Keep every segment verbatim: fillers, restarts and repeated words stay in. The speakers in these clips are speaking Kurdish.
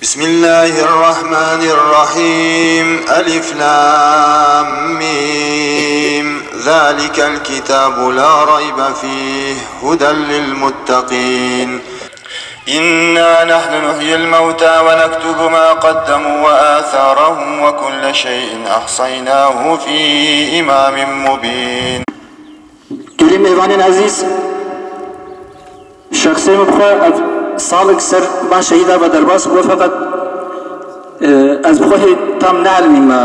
بسم الله الرحمن الرحيم. ألف لام ميم. ذلك الكتاب لا ريب فيه هدى للمتقين. إنا نحن نحيي الموتى ونكتب ما قدموا وآثارهم وكل شيء أحصيناه في إمام مبين. Gelî mêvanên ezîz, şexsê min bi xwe ev salek ser van şehîda ve derbas bû, feqet, e, ez bi xwe hê tam neelmî me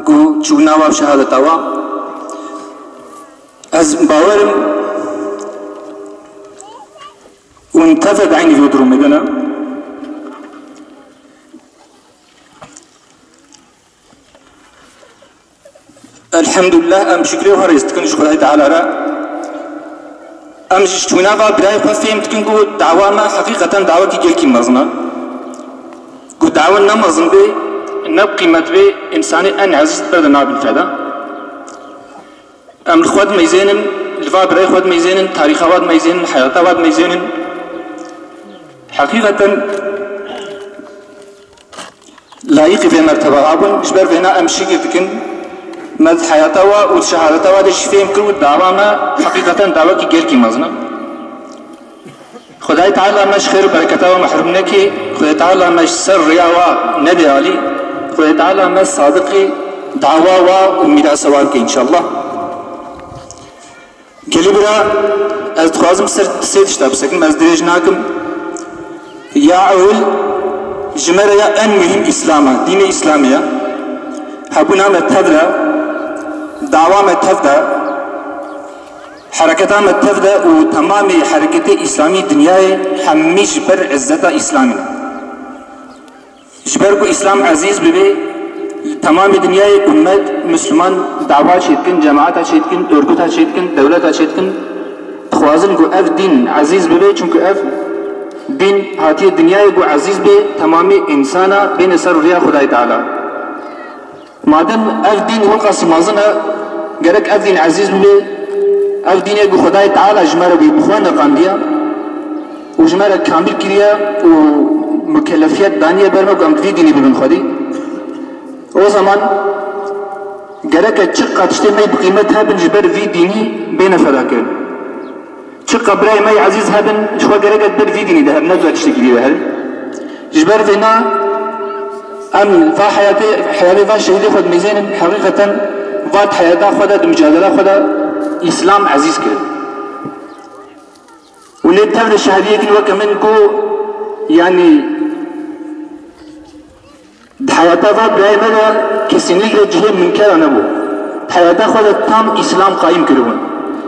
ku çûna wa bi şehadeta wa. Ez bawer im hûn tev ve di eynî vê durumê de ne. Elhamdulillah, em şikrê xwe rêz dikin ji Xwedayê Teala re. Em ji çûna va birayê xwe fêm dikin ku dawa me heqîqeten dawekî gelkî mezin e. Ku dawa ne mezin bê, ne bi qîmet bê, însanê en ezîz ber de nabin feda. Em li xwe dimeyzênin, li va birayê xwe dimeyzênin, tarîxa wa dimeyzênin, heyata wa dimeyzênin. Heqîqeten layîqî vê merteba abin, ji ber vêna em şikir dikin. Me di heyata wa û di şehadeta wa de jî fêm kir û dawa me heqîqeten dawekî gelkî mezin e. Xwedayê Teala me ji xêr û bereketa wa mehrûm neke, Xwedayê Teala me ji ser riya wa nede alî, Xwedayê Teala me sadiqî dawa wa û mîrasa wa bike înşallah. Gelî bira, ez dixwazim ser sê tişta bisekinim, ez dirêj nakim. Ya ewil, ji me re ya en muhîm Îslam e, dînê Îslamê ye. Hebûna me tev de, dawa me tev de, hereketa me tev de û temamê hereketê Îslamî dinyayê hemî ji ber izzeta Îslamê ne. Ji ber ku Îslam ezîz bibe, li temamê dinyayê ummet, Misliman dawa çêdikin, cemaeta çêdikin, örgüta çêdikin, dewleta çêdikin, dixwazin ku ev dîn ezîz bibe, çunku ev dîn hatiye dinyayê ku ezîz bê, temamê însana bêne ser riya Xwedayê Teala. Madem ev dîn weqasî mezin e, gerek ev dîn ezîz bibe, ev dînê ku Xwedayê Teala ji me re wî bi xwe neqandiye û ji me re kamil kiriye û mikelefiyet daniye ber me ku em bi vî dînî bibin xwedî. O zaman gereke çiqa tiştê me bi qîmet hebin ji ber vî dînî bêne fedakirin. Çiqa birayê me yê ezîz hebin, ji xwe gerek e ber vî dînî de hebin, ne dua tiştekî dî de hebin. Ji ber vêna em va heyatê, heyatê va şehîdê xwe dimeyzênin, heqîqeten va di heyata xwe de, di micadela xwe de Îslam ezîz kirin. Û lê tev de şahidiyekî weke min ku, yanî, di heyata va birayê me de kesînlikle cihê minkera nebû. Di heyata xwe de tam Îslam qayîm kiribûn.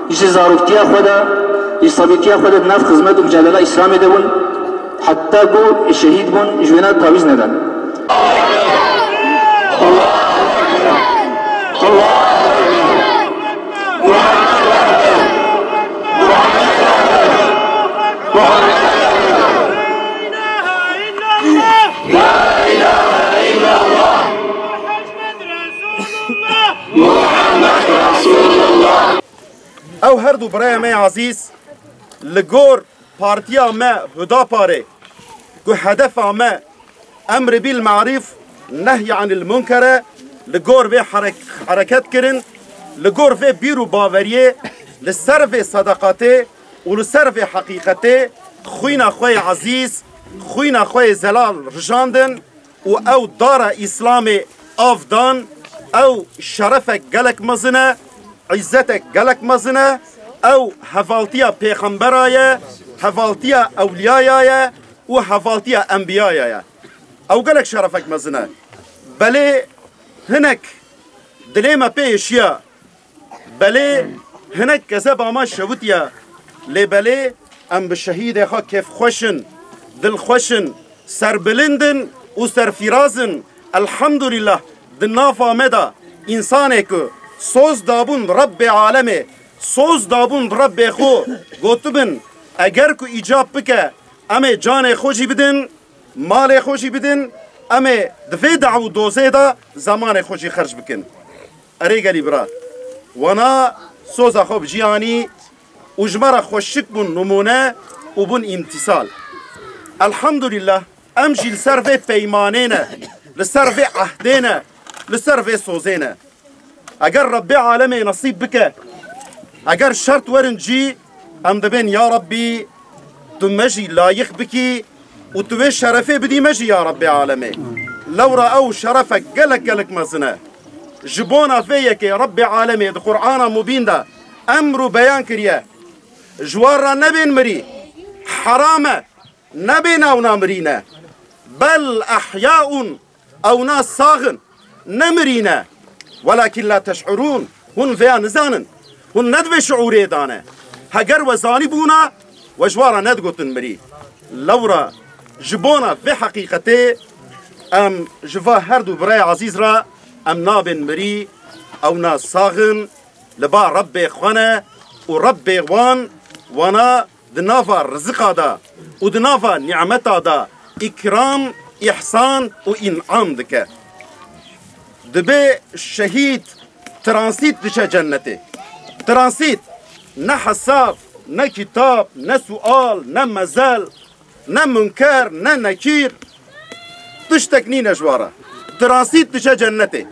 Ji zaroktiya xwe de, ji sebîtiya xwe de di nav xizmet û micadela Îslamê de bûn. Heta ku şehîd bûn, ji wêna tawîz neden. Ew her du birayê me azîz li gor partiya me Hudaparê ku hedefa me emri bil marîf, nehy anil munker e, li gor vê herek-, hereket kirin, li gor vê bîr û baweriyê, li ser vê sedeqatê û li ser vê heqîqetê xwîna xwe yê ezîz, xwîna xwe yê zelal rijandin û ew dara Îslamê av dan, ew şerefek gelek mezin e, îzzetek gelek mezin e, ew hevaltiya pêxembera ye, hevaltiya ewliyaya ye û hevaltiya enbiyaya ye. Ew gelek şerefek mezin e. Belê hinek dilê me pê êşiya. Belê hinek kezeba me şewitiye. Lê belê em bi şehîdê xwe kêfxweş in, dilxweş in, serbilind in û serfîraz in. Elhamdulîllah, di nava me de însanê ku soz dabûn Rebbê alemê, soz dabûn Rebbê xwe, gotibin, eger ku îcab bike, em ê canê xwe jî bidin, malê xwe jî bidin, Em ê di vê daw û dozê de zemanê xwe jî xerc bikin. Erê gelî bira, wana soza xwe bi cî anî û ji me re xweşik bûn nimûne û bûn îmtîsal. Elhamdulîllah, em jî li ser vê peymanê ne, li ser vê ehdê ne, li ser vê sozê ne. Eger Rebbê Alemê nesîb bike, eger şert werin cî, em dibên ya Rebbî, tu me jî layîq bikî û tu wê şerefê bidî me jî ya Rebbê Alemê. Lewra ew şerefek gelek gelek mezin e. Ji bona vê yekê Rebbê Alemê di Qur'ana Mubîn de emr û beyan kiriye. Ji wan re nebên mirî. Heram e. Nebên ewna mirî ne. Bel ehyaun, ewna sax in. Ne mirî ne. Welakin la teş'urûn. Hûn vêya nizanin. Hûn ne di vê şiûrê de ne. Heger we zanîbûna, we ji wan re nedigotin mirî. Lewra ji bona vê heqîqetê em ji va her du birayê ezîz re em nabên mirî, ewna sax in, li ba Rebbê xwe ne û Rebbê wan, wana di nava riziqa de û di nava nîmeta de îkram, îhsan û în'am dike. Dibê şehîd transît diçe cennetê. Transît, ne hesab, ne kitab, ne sual, ne mezel, ne munker, ne nekîr, tiştek nîne ji wan re. Transît diçe cennetê.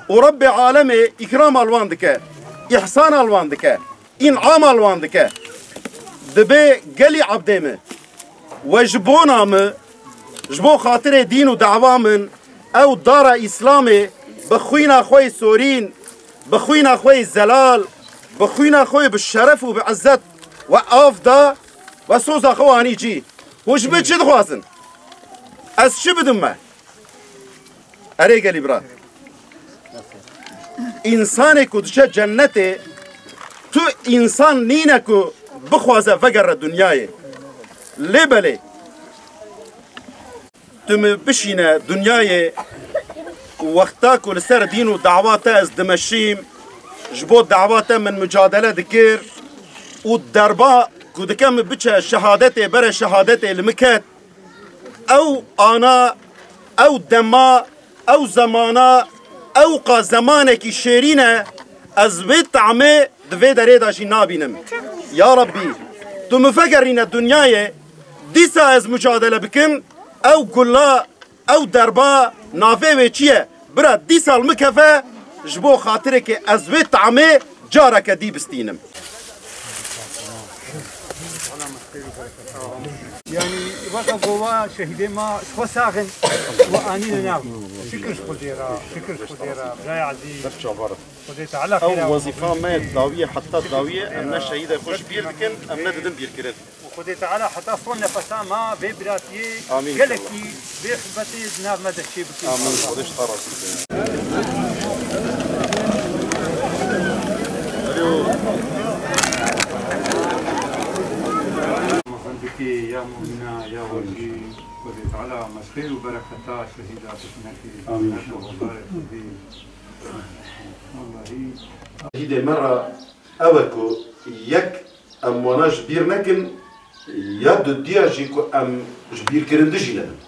Û Rebbê Alemê îkrama li wan dike, îhsana li wan dike, în'ama li wan dike. Dibê gelî ebdê min, we ji bona min, ji bo xatirê dîn û dawa min, ew dara Îslamê bi xwîna xwe yê sorîn, bi xwîna xwe yê zelal, bi xwîna xwe yê bi şeref û bi izzet we av da, we soza xwe anî cî. Hûn ji min çi dixwazin? Ez çi bidim me? Erê gelî bira. Însanê ku diçe cennetê, tu însan nîne ku bixwaze vegere dinyayê. Lê belê, tu min bişîne dinyayê, wexta ku li ser dîn û dawa te ez dimeşîm, ji bo dawa te min mucadele dikir û derba ku dike min biçe şehadetê, bere şehadetê li min ket. Ew ana, ew dema, ew zemana, ewqa zemanekî şêrîn e, ez vê tamê di vê derê de jî nabînim. Ya Rebbî, tu min vegerîne dinyayê, dîsa ez mucadele bikim, ew gula, ew derba navê wê çi ye? Bira dîsa li min keve, ji bo xatirê ke ez vê tamê careke dî bistînim. Yanî weke gova şehîdê ma ji xwe sax in û anîne nav. Şikir ji Xwedê re, şikir ji Xwedê re, birayê ezîz. Xwedê Teala Ew xêra wezîfa me ye dawiyê heta dawiyê, em ne şehîdê xwe ji bîr dikin, em ne didin bîrkirin. Û Xwedê Teala heta son nefesa me vê biratiyê Amîn gelekî inşallah. Vê xibetê di nav me de çê bike Amîn. Xwedê ji te razî be. Alo. Bikê ya mumîna ya wejî Xwedê Teala me ji xêr û bereketa şehîda tu nekê. Amîn inşallah. Wellahî. Şehîdê me re ew e ku yek em wana ji bîr nekin, ya dudiya jî ku em ji bîrkirindî jî nebin.